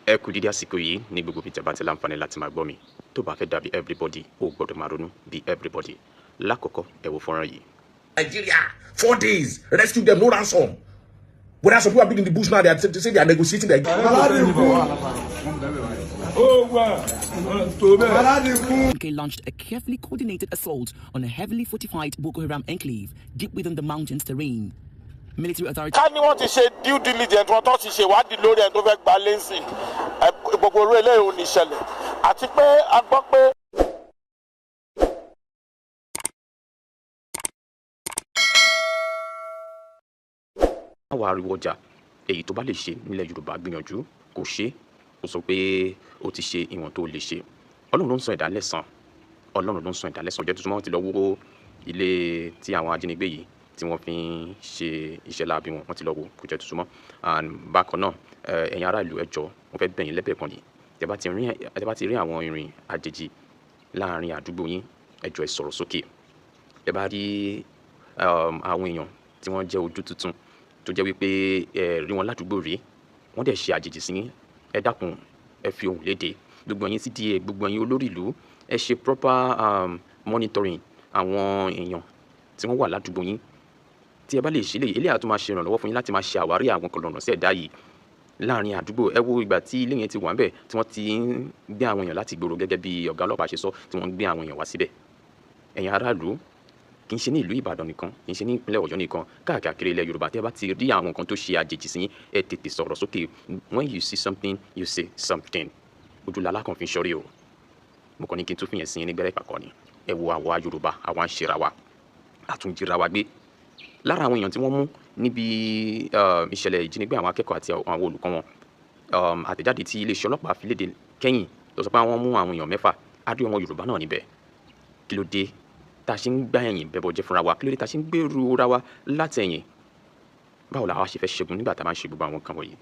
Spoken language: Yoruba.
Ẹ kú dídí àsìkò yìí ní gbogbo ibi tí a bá ti láǹfààní láti máa gbọ́ mi. Tó bá fẹ́ dàbí everybody, ó gbọ́dọ̀ máa ronú bí everybody. Lákọ̀ọ́kọ́, ẹ wo fọ́nrán yìí. Nigeria, 4 days, rescue them, no ransom. Whereas some people have been in the bush now, they say they are negotiating. UK launched a carefully coordinated assault on a heavily fortified Boko Haram enclave deep within the mountains terrain. Military authorities Ká ní wọ́n ti ṣe due diligence wọn, tó ti ṣèwádìí lórí ẹni tó fẹ́ gba lẹ́sìn, gbogbo orú eléyìí ò ní ṣẹlẹ̀. Àti pé a gbọ́ pé Má wàá ariwo ọjà. Èyí tó bá lè ṣe nílẹ̀ Yorùbá, gbìyànjú kò ṣe é, kò sọ pé ó ti ṣe ìwọ̀n tó lè ṣe. Ọlọ́run ló ń san ẹ̀dá lẹ́san. Ọlọ́run ló ń san ẹ̀dá lẹ́san. Ọjọ́ tuntun wọn ti lọ wó ilé tí àwọn ajínigbé yìí tí wọ́n fi ń ṣe iṣẹ́ láabi wọn, wọ́n ti lọ wó, kò jẹ́ tuntun mọ́. And bákan náà, ẹ̀yin ará ìlú, ẹ jọ̀ọ́, mo fẹ́ bẹ̀ yín lẹ́bẹ̀ẹ́ kan ni. Tẹ́ bá ti rí àwọn ìrìn àjèjì láàrin àdúgbò yín, ẹ jọ̀ọ́, ẹ sọ̀rọ̀ sókè. Tẹ́ bá rí àwọn èèyàn tí wọ́n jẹ́ ojú tuntun, tó jẹ́ wípé ẹ rí wọn ládùúgbò rí, wọ́n dẹ̀ ṣe àjèjì sí yín, ẹ dákun, ẹ fi ohùn léde. Gbogbo ẹ̀yin CDA, gbogbo ẹ̀yin olórí ìlú, ẹ ṣe proper monitoring àwọn èèyàn tí wọ́n wà ládùúgbò yín. Tí ẹ bá lè ṣe léyìí, eléyà tó máa ṣe ìrànlọ́wọ́ fún yín láti máa ṣe àwárí àwọn kọlọ̀nà sí ẹ̀dá yìí láàrin àdúgbò. Ẹ wo ìgbà tí ilé yẹn ti wà ńbẹ̀, tí wọ́n ti ń gbé àwọn èèyàn láti ìgboro, gẹ́gẹ́ bí ọ̀gá ọlọ́pàá ṣe sọ, tí wọ́n ń gbé àwọn èèyàn wá síbẹ̀. Ẹ̀yin aráàlú, kì í ṣe ní ìlú Ìbàdàn nìkan, kì í ṣe ní ìpínlẹ̀ Ọ̀yọ́ nìkan, káàkiri ilẹ̀ Yorùbá, tí ẹ bá ti rí àwọn nǹkan tó ṣe àjèjì sí yín, ẹ tètè sọ̀rọ̀ sókè. When you see something, you say something. Ojú lalákàn fi ń ṣọ́rí o. Mo kàn ní kí n tún fìyẹn sí yín ní gbẹ́rẹ́ ìpàkọ́ ni. Ẹ wo àwa Yorùbá, àwa ń ṣera wa, àtúnjìra wa gbé. Lára àwọn èèyàn tí wọ́n mú níbi ìṣẹ̀lẹ̀ ìjínigbé àwọn akẹ́kọ̀ọ́ àti àwọn olùkọ́ wọn, àtẹ̀jáde tí iléeṣẹ́ ọlọ́pàá fi léde kẹ́yìn tó sọ pé àwọn mú àwọn èèyàn 6, á rí ọmọ Yorùbá náà níbẹ̀. Kí ló dé tá a ṣe ń gbá ẹ̀yìn bẹ́bọ̀ jẹ́ fúnra wa? Kí ló dé tá a ṣe ń gbèrú ra wa látẹ̀yìn? Báwo làwa ṣe fẹ́ ṣẹ́gun nígbà tá a máa ń ṣe gbogbo àwọn nǹkan wọ̀nyí?